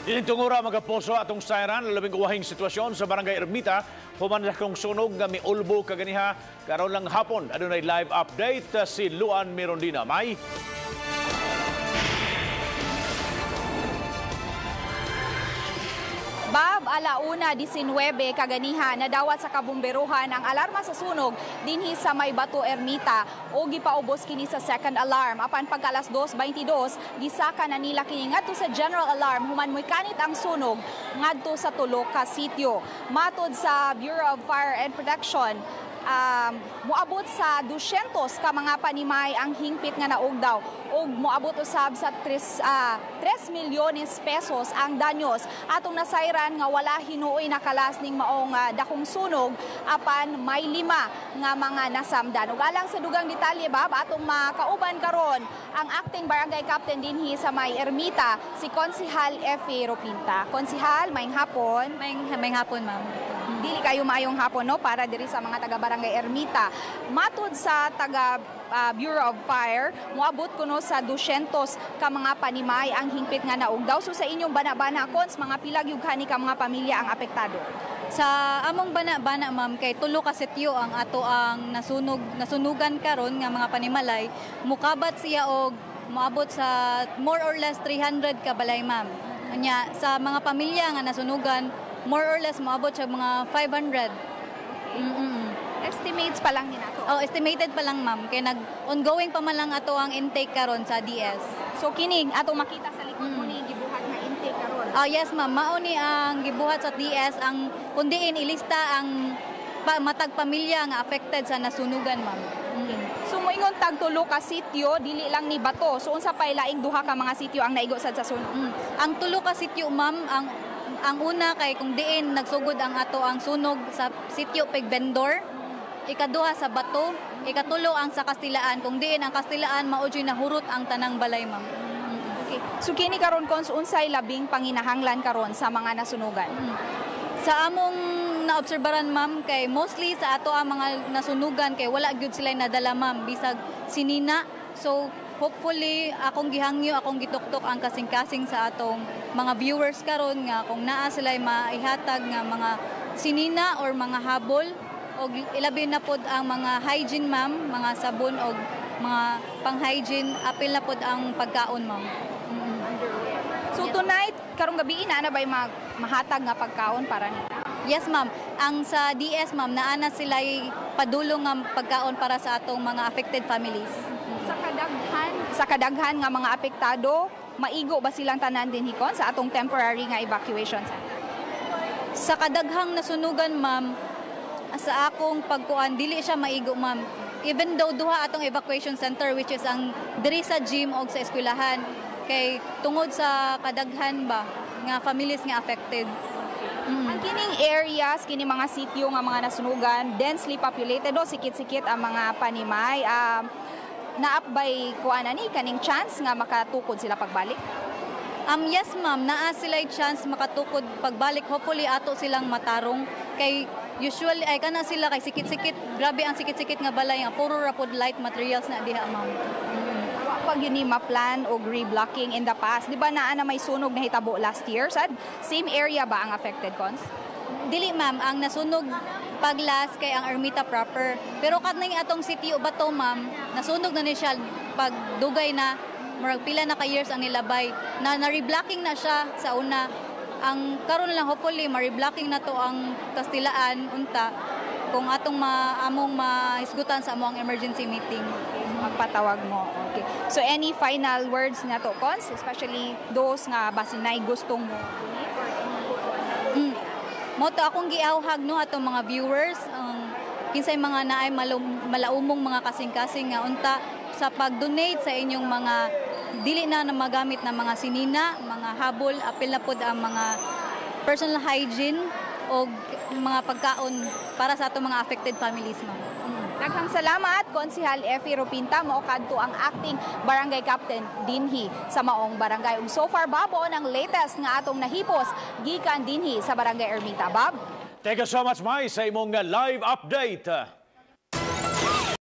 Dining tungura, mga kapuso, atong sayran labing uwahing sitwasyon sa Barangay Ermita human sa kong sunog nga miulbo kaganiha karon lang hapon. Adunay live update si Luan Mirondina. May Bob, 1:19 kaganiha nadawat sa kabumberuhan ang alarma sa sunog dinhi sa may Bato Ermita o gipaubos kini sa second alarm. Apan pagka alas 2:22 gisaka na nila kini ngadto sa general alarm human moy kanit ang sunog ngadto sa tulo ka sitio. Matod sa Bureau of Fire and Protection, moabot sa 200 ka mga panimay ang hingpit nga naugdaw ug moabot usab sa 3 milyones pesos ang danyos. Atong nasayran nga wala hinuoy nakalas ning maong dakong sunog apan may 5 nga mga nasamdan. Ug alang sa dugang detalye, Bob, atong makauban karon ang acting barangay captain dinhi sa may Ermita, si Konsihal Effie Ropinta. Konsihal, maayong hapon. Maayong hapon, ma'am. Dili kayo maayong hapon, no, para diri sa mga taga Barangay Ermita. Matud sa taga Bureau of Fire, moabot kuno sa 200 ka mga panimay ang hingpit nga naugdaw. So sa inyong bana-bana, Cons, mga pila gyud ka mga pamilya ang apektado? Sa among bana-bana, ma'am, kay tulo ka sitio ang ato ang nasunugan karon nga mga panimalay. Mukabat siya og moabot sa more or less 300 ka balay, ma'am. Anya sa mga pamilya nga nasunugan, more or less moabot siya mga 500. Estimates pa lang ni nato. Oh, estimated pa lang, ma'am, kay nag ongoing pa man lang ato ang intake karon sa DS. So kining atong makita sa likod mo ni gibuhat nga intake karon. Yes, ma'am, mao ni ang gibuhat sa DS ang kundiin ilista ang matag pamilya nga affected sa nasunugan, ma'am. So moingon tag tulo ka sitio, dili lang ni Bato. So unsa pay laing duha ka mga sitio ang naigo sad sa sunog? Ang tulo ka sitio, ma'am, ang una kay kung diin nagsugod ang ato ang sunog sa sitio Pig Vendor, ikaduha sa Bato, ikatulo ang sa Kastilaan. Kung diin ang Kastilaan, mao jud nahurot ang tanang balay, ma'am. Okay. So kini karon, Cons, unsay labing panginahanglan karon sa mga nasunugan? Sa among naobserbaran, ma'am, kay mostly sa ato ang mga nasunugan kay wala gyud sila nadala, ma'am, bisag sinina. So hopefully akong gihangyo, akong gituktok ang kasing-kasing sa atong mga viewers karon nga kung naa sila maihatag nga mga sinina or mga habol og ilabi na pod ang mga hygiene, ma'am, mga sabon og mga pang-hygiene, apil na pod ang pagkaon, ma'am. So tonight, karong gabi na ba'y mahatag nga pagkaon para nila? Yes, ma'am. Ang sa DS, ma'am, naa na sila'y padulong nga pagkaon para sa atong mga affected families. Sa kadaghan nga mga apektado, maigo ba silang tanan din hikon sa atong temporary nga evacuation center? Sa kadaghang nasunugan, ma'am, sa akong pagkuan dili siya maigo, ma'am. Even though duha atong evacuation center, which is ang diri sa gym og sa eskwelahan, kay tungod sa kadaghan ba nga families nga affected. Ang kining areas, kini mga sitio nga mga nasunugan, densely populated, no, sikit-sikit ang mga panimay. Naap bay kuan ani kaning chance nga makatukod sila pagbalik? Yes, ma'am, naa sila chance makatukod pagbalik. Hopefully ato silang matarong kay usually ay kana sila kay sikit-sikit, grabe ang sikit-sikit nga balay nga puro ra pod light materials na diha, ma'am. Wa pa gyud ni ma-plan og reblocking in the past. Di ba naa na may sunog na hitabo last year? Sad same area ba ang affected, Cons? Dili, ma'am, ang nasunog paglas kay ang Ermita proper. Pero kaning atong sitio Bato, ma'am, nasunog na ni siya pag dugay na, murag pila na ka years ang nilabay. Na na-reblocking na siya sa una. Ang karon lang hopefully ma-reblocking na to ang Kastilaan unta kung atong among mahisgutan sa among emergency meeting. Magpatawag mo. Okay. So any final words na to, Cons, especially those nga basin nay gustong mo? Mo to akong giawhag, no, atong mga viewers, ang kinsay mga naay malaumong mga kasing-kasing nga unta sa pag-donate sa inyong mga dili na magamit na mga sinina, mga habol, apil na pod ang mga personal hygiene o mga pagkaon para sa atong mga affected families, ma'am. Daghang salamat, Konsihal Effie Rupinta, mao kadto ang acting barangay captain dinhi sa maong barangay. Ug so far, Bob, ang latest nga atong nahipos gikan dinhi sa Barangay Ermita. Bob? Thank you so much, Mai, sa imong live update.